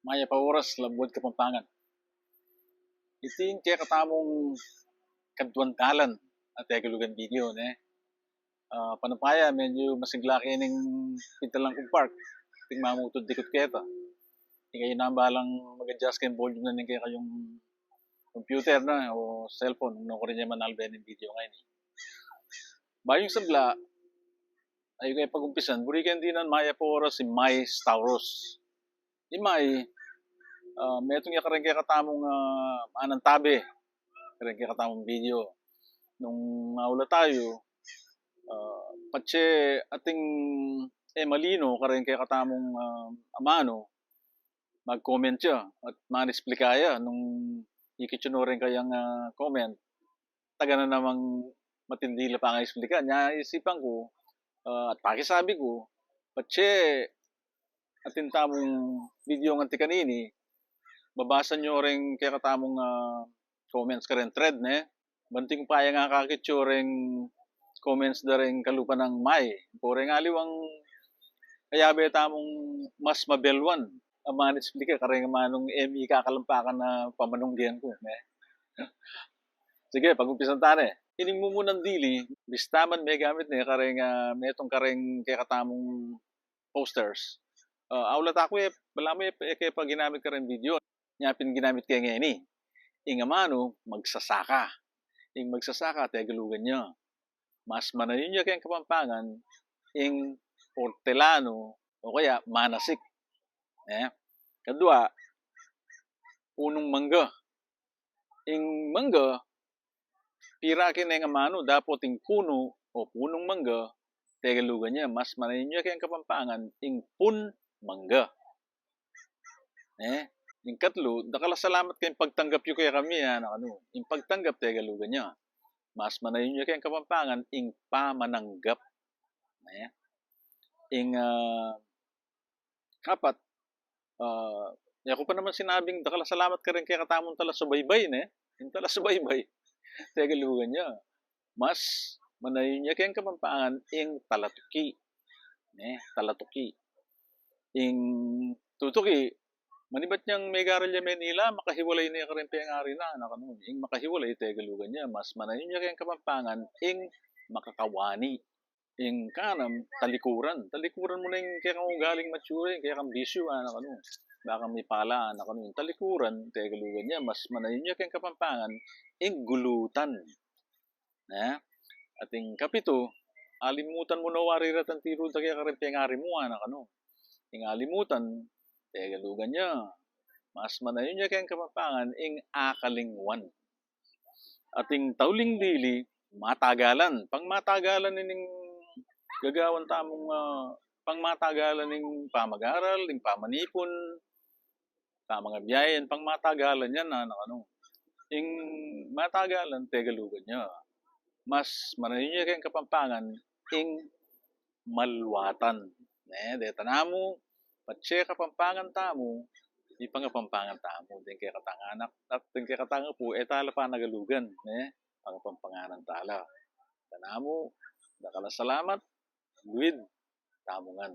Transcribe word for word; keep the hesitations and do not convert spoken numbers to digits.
Mayap a oras, Labuad Kapampangan. Iti ing kekatamung kaduang dalan a Tegalugan video, ne? Ah, panapaya, medyu masigla ke ning pintalan kung park. Ating mamutud dikut keta. Ikayu na balang mag-adjust keng volume na ning kekayung computer na o cellphone nung nukarin ye manalbe ning video ngeni. Bayu ing sabla, ayu ke pag-umpisan, buri keng dinan mayap a oras, i May Stauros. I May, ah, metung ya kareng kekatamung, ah, manantabe kareng kekatamung video. Nung maula tayu, ah, patse ating e malino kareng kekatamung, ah, amanu, mag-comment ya at manisplika ya nung ikit yu no reng kayang, ah, comment. Taga na namang matindi la pangaisplika. Nya isipan ku, ah, at pakisabi ku, patse atin tamung video ngan ti kanini, babasa nyo reng kekatamung, ah, comments kareng thread, ne? Ban ing payang akakit yu reng comments da reng kalupa nang May. Pu reng aliwang kayabe tamung mas mabelwan a manisplika kareng amanung e mi kakalampakan a pamanunggian ku, ne? Sige, pag-umpisan ta ne. Ining mumunang dili, bista man megamit ne kareng, ah, metung kareng kekatamung posters. Ah, aulat aku e, balamu e, e ke pa ginamit kareng video. Nya pin ginamit ke ngeni. Ing amanu, magsasaka. Ing magsasaka, Tegalugan ya. Mas manayun ya keng Kapampangan ing ortelanu o kaya manasik. Eh? Kadua, punung mangga. Ing mangga, pira ke neng amanu, dapot ing punu o punung mangga, Tegalugan ya, mas manayun ya keng Kapampangan ing pun mangga. Eh, ing katlu, dakal a salamat keng pagtanggap yu kekami, a, nakanu. Ing pagtanggap, Tegalugan ya, mas manayun ya keng Kapampangan ing pamananggap. Eh, ing, ah, kapat, ah, e ku pa naman sinabing dakal a salamat kareng kekatamung talasubaybay, ne? Ing talasubaybay, Tegalugan ya, mas manayun ya keng Kapampangan ing talatuki. Ne? Talatuki. Ing tutuki, manibat nyang megaral ya Menila, makahiwalay ne kareng pengari na, nakanu. Ing makahiwalay, Tegalugan ya, mas manayun ya keng Kapampangan ing makakawani. Ing kanam, talikuran. Talikuran mu ne ing kekang ugaling matsura, ing kekang bisyu, a, nakanu. Bakang mipala, a, nakanu. Ing talikuran, Tegalugan ya, mas manayun ya keng Kapampangan ing gulutan. Ne? At ing kapitu, alimutan mu no wari ratan tiru da keka kareng pengari mu, a, nakanu. Ing alimutan, Tegalugan ya, mas manayun ya keng Kapampangan ing akalingwan. At ing tauling dili, matagalan. Pangmatagalan ining gagawan tamung, ah, pangmatagalan ing pamagaral, ing pamanipun, tamang a biayan, pangmatagalan yan, a, nakanu. Ing matagalan, Tegalugan ya, mas manayun ya keng Kapampangan ing maluatan. Ne, deta namu, patse Kapampangan tamu, ipangapampangan tamu, deng kekatang anak, at deng kekatang apu, e tala panagalugan, ne, pangapampanganan tala. Deta namu, dakal a salamat, luid tamu ngan.